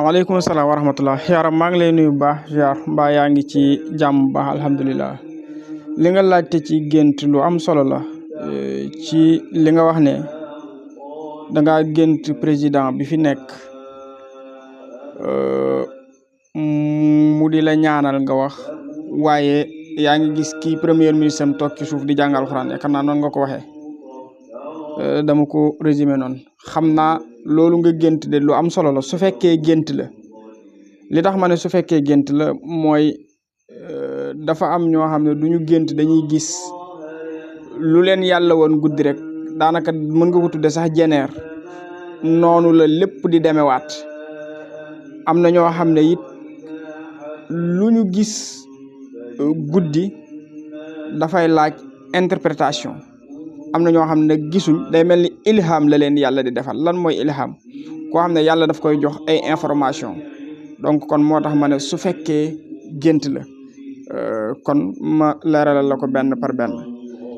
waaleykum salaam wa rahmatullah yaram maa ngi lay nuyu bu baax ziar mbaa yaa ngi ci jàmm bu baax alhamdulilah li nga laajte ci gént lu am solo la ci li nga wax ne danga gént président bi fi nekk mu di la ñaanal nga wax waaye yaa ngi gis kii premier ministre am toog ci suuf di jàng alxuraan yaakaar naa noonu nga ko waxee dama ko résumé noonu xam naa loolu nga gént de lu am solo la su fekkee gént la li tax ma ne su fekkee gént la mooy dafa am ñoo xam ne du ñu gént dañuy gis lu leen yàlla woon guddi rek daanaka mën nga ko tudde sax jeneer noonu la lépp di demewaat am na ñoo xam ne it lu ñu gis guddi dafay laaj interprétation am na ñoo xam ne gisuñ day mel ni ilham la leen yàlla di defal lan mooy ilham koo xam ne yàlla daf koy jox ay information donc kon moo tax ma ne su fekkee gént la kon ma leeralal la ko benn par benn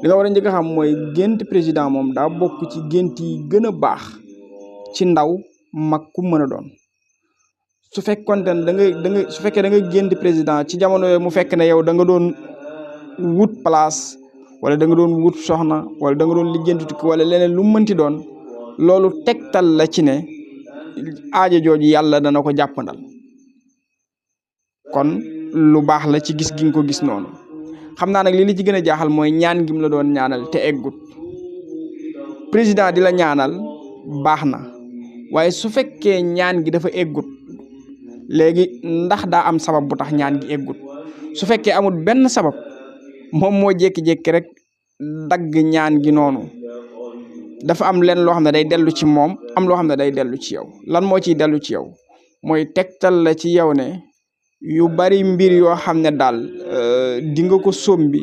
li nga war a njëkk a xam mooy gént président moom daa bokk ci gént yi gën a baax ci ndaw mag ku mën a doon su fekkoonte ne su fekkee da nga gént président ci jamono yooyu mu fekk ne yow da nga doon wut place wala da nga doon wut soxna wala da nga doon lijjanti tukki wala leneen lu mu mënti doon loolu tegtal la ci ne aajo jooju yàlla dana ko jàppandal kon lu baax la ci gis gi nga ko gis noonu xam naa nag li ci gën a jaaxal mooy ñaan gi mu la doon ñaanal te eggut président di la ñaanal baax na waaye su fekkee ñaan gi dafa eggut léegi ndax daa am sabab bu tax ñaan gi eggut su fekkee amul benn sabab moom moo jékki-jékki rek dagg ñaan gi noonu dafa am leen loo xam ne day dellu ci moom am loo xam ne day dellu ci yow lan moo ciy dellu ci yow mooy tegtal la ci yow ne yu bari mbir yoo xam ne daal di nga ko sombi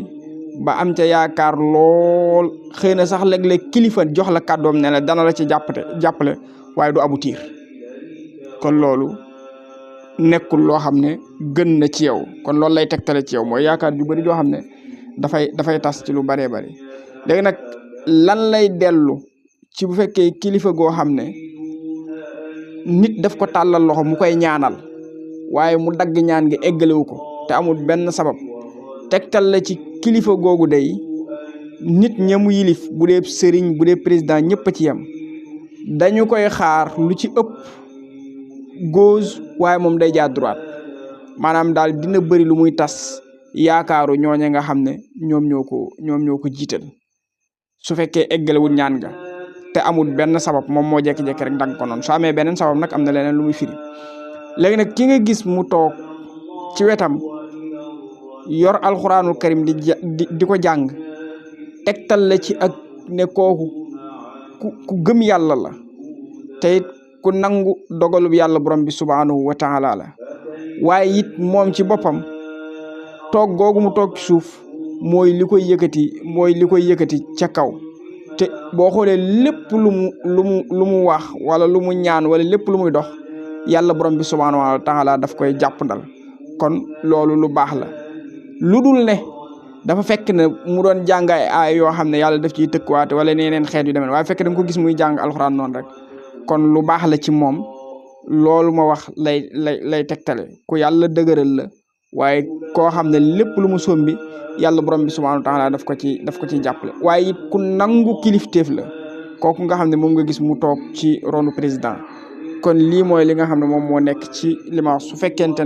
ba am ca yaakaar lool xëy na sax léeg-léeg kilifa jox la kàddoom ne la dana la ci jàppale waaye du aboutir kon loolu nekkul loo xam ne gën na ci yow kon loolu lay tegtale ci yow mooy yaakaar yu bari joo xam ne dafay tas ci lu baree bari léegi nag lan lay dellu ci bu fekkee kilifa goo xam ne nit daf ko tàllal loxo mu koy ñaanal waaye mu dagg ñaan gi eggalewu ko te amul benn sabab tegtal la ci kilifa googu day nit ñamu yilif bu dee sëriñ bu dee président ñëpp a ci yem dañu koy xaar lu ci ëpp gauche waaye moom day jaar droite maanaam daal dina bëri lu muy tas yaakaaru ñooñe nga xam ne ñoom ñoo ko jiital su fekkee eggalewul ñaan nga te amul benn sabab moom moo jékki-jékki rek dagg ko noonu su amee beneen sabab nag am na leneen lu muy firi léegi nag ki nga gis mu toog ci wetam yor alxuraanul karim di ko jàng tegtal la ci ak ne kooku ku gëm yàlla la te it ku nangu dogalub yàlla borom bi subhanahu wa taala la waaye it moom ci boppam toog googu mu toog ci suuf mooy li koy yëkkati ca kaw te boo xoolee lépp lu mu wax wala lu mu ñaan wala lépp lu muy dox yàlla borom bi subhanahu wa taala daf koy jàppandal kon loolu lu baax la lu dul ne dafa fekk ne mu doon jàngaay ay yoo xam ne yàlla daf ciy tëkkuwaate wala neneen xeet yu demee waaye fekk da nga ko gis muy jàng alxuraan noonu rek kon lu baax la ci moom loolu ma wax lay tegtale ku yàlla dëgëral la waaye koo xam ne lépp lu mu sombi yàlla borom bi subhanahu wa taala daf ko ci jàppale waaye it ku nangu kilifteef la kooku nga xam ne moom nga gis mu toog ci ronu président kon lii mooy li nga xam ne moom moo nekk ci li ma wax su fekkente